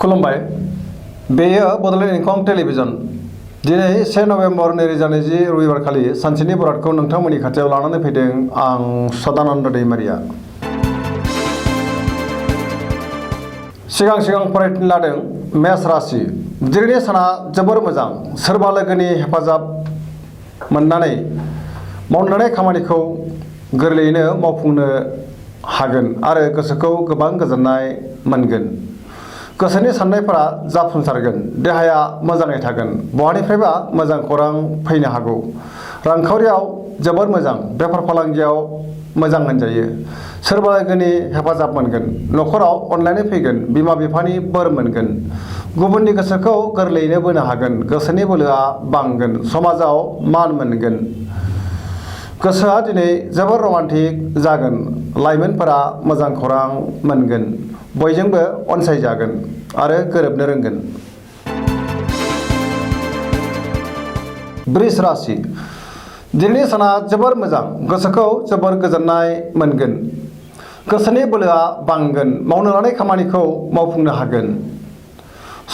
खुलुमबाय बेयो बड'लेण्ड इंखं टेलिभिजन दिनै 1 नभेम्बर 2020 रबिबारखालि सानसेनि बरादखौ नोंथांमोननि खाथियाव लानानै फैदों आं सदानन्द दैमारिया। सिगां फरायथिं लादों मेष राशि। दिनैनि साना जोबोर मोजां। सोरबा लोगोनि हेफाजाब मोननानै मावनो लानाय खामानिखौ गोरलैयैनो मावफुंनो हागोन आरो गोसोखौ गोबां गोजोननाय मोनगोन। गोसोनि साननायफोरा जाफुंसारगोन। देहाया मोजाङै थागोन। बहानिफ्रायबा मोजां खौरां फैनो हागौ। रांखावरियाव जोबोर मोजां। बेफार फालांगियाव मोजां होनजायो। सोरबा लोगोनि हेफाजाब मोनगोन। न'खराव अनलायनाय फैगोन। बिमा बिफानि बोर मोनगोन। गुबुननि गोसोखौ गोरलैयैनो बोनो हागोन। गोसोनि बोलोआ बांगोन। समाजाव मान मोनगोन। गोसोआ दिनै जोबोर रमान्टिक जागोन। लाइमोनफोरा मोजां खौरां मोनगोन। बयजोंबो अनसायजागोन आरो गोरोबनो रोंगोन। वृष राशि। दिनैनि साना जोबोर मोजां। गोसोखौ जोबोर गोजोननाय मोनगोन। गोसोनि बोलोआ बांगोन। मावनो लानाय खामानिखौ मावफुंनो हागोन।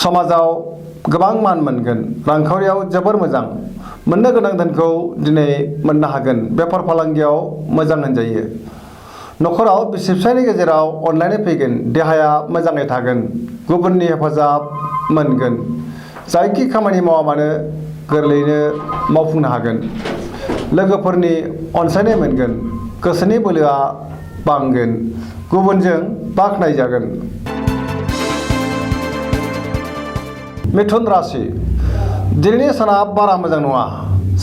समाजाव गोबां मान मोनगोन। रांखावरियाव जोबोर मोजां। मोननो गोनां धोनखौ दिनै मोननो हागोन। बेफार फालांगियाव मोजां होनजायो। न'खराव बिसि फिसायनि गेजेराव अनलायनाय फैगोन। देहाया मोजाङै थागोन। गुबुननि हेफाजाब मोनगोन। जायखि खामानि मावा मानो गोरलैयैनो मावफुंनो हागोन। लोगोफोरनि अनसायनाय मोनगोन। गोसोनि बोलोआ बांगोन। गुबुनजों बाख्नायजागोन। मिथुन राशि। दिनैनि साना बारा मोजां नङा।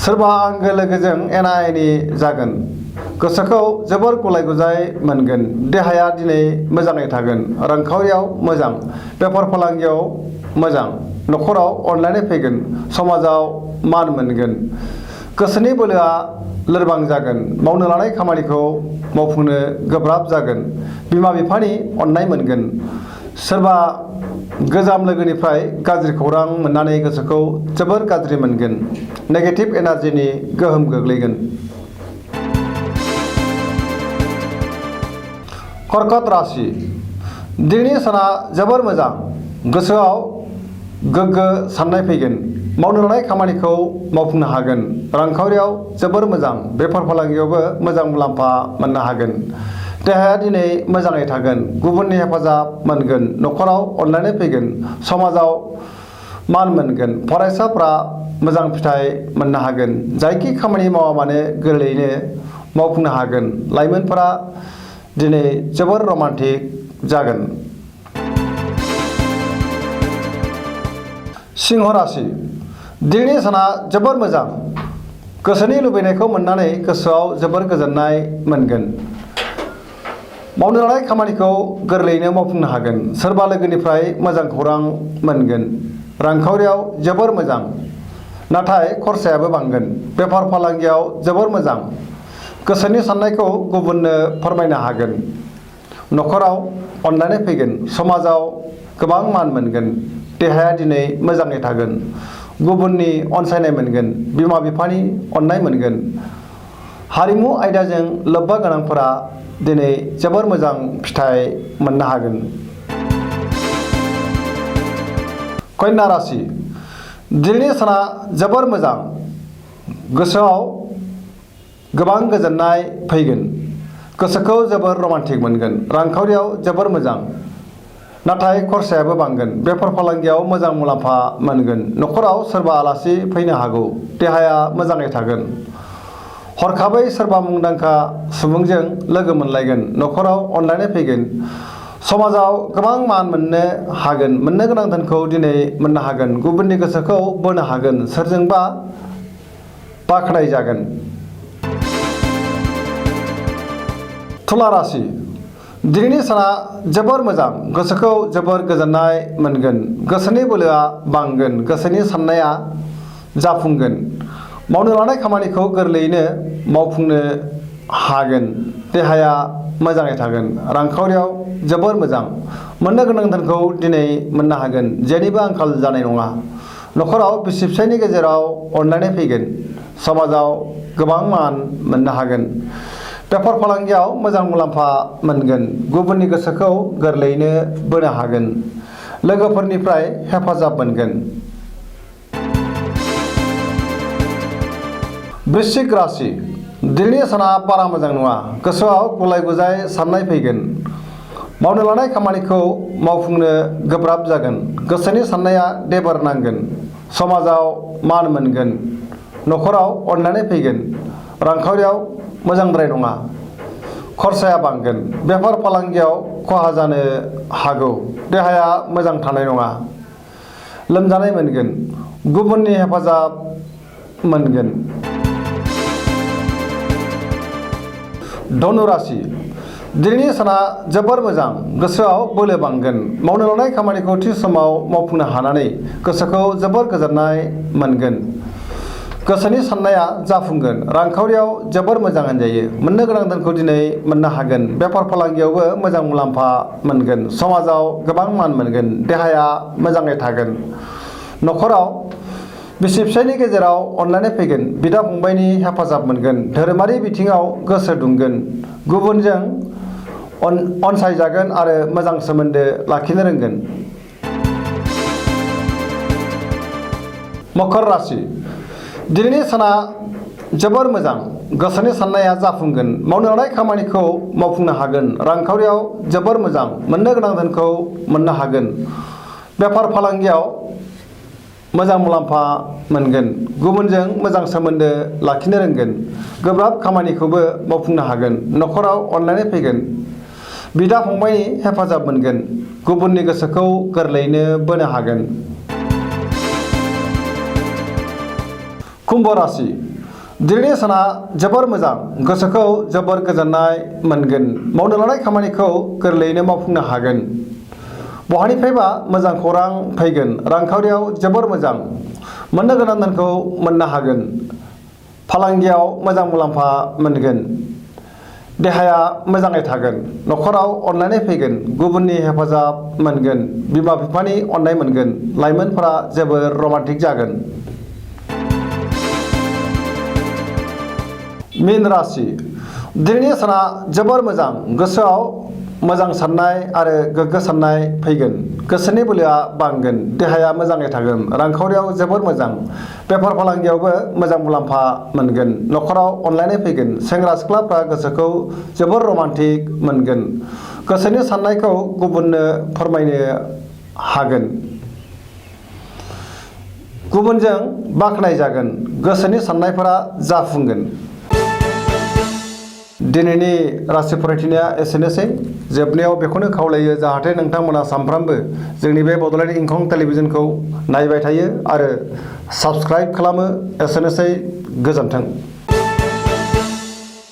सोरबा आंगो लोगोजों एना एनि जागोन। गोसोखौ जोबोर गुलाय गुजाय मोनगोन। देहाया दिनै मोजाङै थागोन। रांखावरियाव मोजां। बेफार फालांगियाव मोजां। न'खराव अनलायनाय फैगोन। समाजाव मान मोनगोन। गोसोनि बोलोआ लोरबां जागोन। मावनो लानाय खामानिखौ मावफुंनो गोब्राब जागोन। बिमा बिफानि अननाय मोनगोन। सोरबा गोजाम लोगोनिफ्राय गाज्रि खौरां मोननानै गोसोखौ जोबोर गाज्रि मोनगोन। नेगेटिभ एनार्जिनि गोहोम गोग्लैगोन। कर्कट राशि। दिनैनि साना जोबोर मोजां। गोसोआव गोग्गो साननाय फैगोन। मावनो लानाय खामानिखौ मावफुंनो हागोन। रांखावरियाव जोबोर मोजां। बेफार फालांगियावबो मोजां मुलाम्फा मोननो हागोन। देहाया दिनै मोजाङै थागोन। गुबुननि हेफाजाब मोनगोन। न'खराव अनलायनाय फैगोन। समाजाव मान मोनगोन। फरायसाफ्रा मोजां फिथाइ मोननो हागोन। जायखि खामानि मावा मानो गोरलैयैनो मावफुंनो हागोन। लाइमोनफोरा दिनै जोबोर रमान्टिक जागोन। सिंह राशि। दिनैनि साना जोबोर मोजां। गोसोनि लुबैनायखौ मोननानै गोसोआव जोबोर गोजोननाय मोनगोन। मावनो लानाय खामानिखौ गोरलैयैनो मावफुंनो हागोन। सोरबा लोगोनिफ्राय मोजां खौरां मोनगोन। रांखावरियाव जोबोर मोजां। नाथाय खरसायाबो बांगोन। बेफार फालांगियाव जोबोर मोजां। गोसोनि साननायखौ गुबुननो फोरमायनो हागोन। न'खराव अनलायनाय फैगोन। समाजाव गोबां मान मोनगोन। देहाया दिनै मोजाङै थागोन। गुबुननि अनसायनाय मोनगोन। बिमा बिफानि अननाय मोनगोन। हारिमु आयदाजों लोब्बा गोनांफोरा दिनै जोबोर मोजां फिथाइ मोननो हागोन। कन्या राशि। दिनैनि साना जोबोर मोजां। गोसोआव गोबां गोजोननाय फैगोन। गोसोखौ जोबोर रमान्टिक मोनगोन। रांखावरियाव जोबोर मोजां। नाथाय खरसायाबो बांगोन। बेफार फालांगियाव मोजां मुलाम्फा मोनगोन। न'खराव सोरबा आलासि फैनो हागौ। देहाया मोजाङै थागोन। हरखाबै सोरबा मुंदांखा सुबुंजों लोगो मोनलायगोन। न'खराव अनलायनाय फैगोन। समाजाव गोबां मान मोननो हागोन। मोननो गोनां धोनखौ दिनै मोननो हागोन। गुबुननि गोसोखौ बोनो हागोन। सोरजोंबा बाख्नायजागोन। तुला राशि। दिनैनि साना जोबोर मोजां। गोसोखौ जोबोर गोजोननाय मोनगोन। गोसोनि बोलोआ बांगोन। गोसोनि साननाया जाफुंगोन। मावनो लानाय खामानिखौ गोरलैयैनो मावफुंनो हागोन। देहाया मोजाङै थागोन। रांखावरियाव जोबोर मोजां। मोननो गोनां धोनखौ दिनै मोननो हागोन। जेनिबो आंखाल जानाय नङा। न'खराव बिसि फिसायनि गेजेराव अनलायनाय फैगोन। समाजाव गोबां मान मोननो हागोन। बेफार फालांगियाव मोजां मुलाम्फा मोनगोन। गुबुननि गोसोखौ गोरलैयैनो बोनो हागोन। लोगोफोरनिफ्राय हेफाजाब मोनगोन। वृश्चिक राशि दिनैनि साना बारा मोजां नङा। गोसोआव गुलाय-गुजाय साननाय फैगोन। मावनो लानाय खामानिखौ मावफुंनो गोब्राब जागोन। गोसोनि साननाया देबार नांगोन। समाजाव मान मोनगोन। न'खराव अननानै फैगोन। रांखावरियाव मोजांद्राय नङा। खरसाया बांगोन। बेफार फालांगियाव खहा जानो हागौ। देहाया मोजां थानाय नङा। लोमजानाय मोनगोन। गुबुननि हेफाजाब मोनगोन। धनु राशि दिनैनि साना जोबोर मोजां। गोसोआव बोलो बांगोन। मावनो लानाय खामानिखौ थि समाव मावफुंनो हानानै गोसोखौ जोबोर गोजोननाय मोनगोन। गोसोनि साननाया जाफुंगोन। रांखावरियाव जोबोर मोजां होनजायो। मोननो गोनां धोनखौ दिनै मोननो हागोन। बेफार फालांगियावबो मोजां मुलाम्फा मोनगोन। समाजाव गोबां मान मोनगोन। देहाया मोजाङै थागोन। न'खराव बिसि-फिसायनि गेजेराव अनलायनाय फैगोन। बिदा-फंबायनि हेफाजाब मोनगोन। धोरोमारि बिथिङाव गोसो दुंगोन। गुबुनजों अनसायजागोन आरो मोजां सोमोन्दो लाखिनो रोंगोन। मकर राशि दिनैनि साना जोबोर मोजां। गोसोनि साननाया जाफुंगोन। मावनो लानाय खामानिखौ मावफुंनो हागोन। रांखावरियाव जोबोर मोजां। मोननो गोनां धोनखौ मोननो हागोन। बेफार फालांगियाव मोजां मुलाम्फा मोनगोन। गुबुनजों मोजां सोमोन्दो लाखिनो रोंगोन। गोब्राब खामानिखौबो मावफुंनो हागोन। न'खराव अनलायनाय फैगोन। बिदा-फंबायनि हेफाजाब मोनगोन। गुबुननि गोसोखौ गोरलैयैनो बोनो हागोन। कुम्भ राशि दिनैनि साना जोबोर मोजां। गोसोखौ जोबोर गोजोननाय मोनगोन। मावनो लानाय खामानिखौ गोरलैयैनो मावफुंनो हागोन। बहानिफ्रायबा मोजां खौरां फैगोन। रांखावरियाव जोबोर मोजां। मोननो गोनां धोनखौ मोननो हागोन। फालांगियाव मोजां मुलाम्फा मोनगोन। देहाया मोजाङै थागोन। न'खराव अनलायनाय फैगोन। गुबुननि हेफाजाब मोनगोन। बिमा-बिफानि अननाय मोनगोन। लाइमोनफोरा जोबोर रमान्टिक जागोन। मीन राशि दिनैनि साना जोबोर मोजां। गोसोआव मोजां साननाय आरो गोग्गो साननाय फैगोन। गोसोनि बोलोआ बांगोन। देहाया मोजाङै थागोन। रांखावरियाव जोबोर मोजां। बेफार फालांगियावबो मोजां मुलाम्फा मोनगोन। न'खराव अनलायनाय फैगोन। सेंग्रा-सिख्लाफ्रा गोसोखौ जोबोर रमान्टिक मोनगोन। गोसोनि साननायखौ गुबुननो फोरमायनो हागोन। गुबुनजों बाख्नायजागोन। गोसोनि साननायफोरा जाफुंगोन। दिनैनि राशि फरायथिनाया एसेनोसै। जोबनायाव बेखौनो खावलायो जाहाथे नोंथांमोना सानफ्रामबो जोंनि बे बड'लेण्ड इंखं टेलिभिजनखौ नायबाय थायो आरो साबस्क्राइब खालामो। एसेनोसै। गोजोन्थों।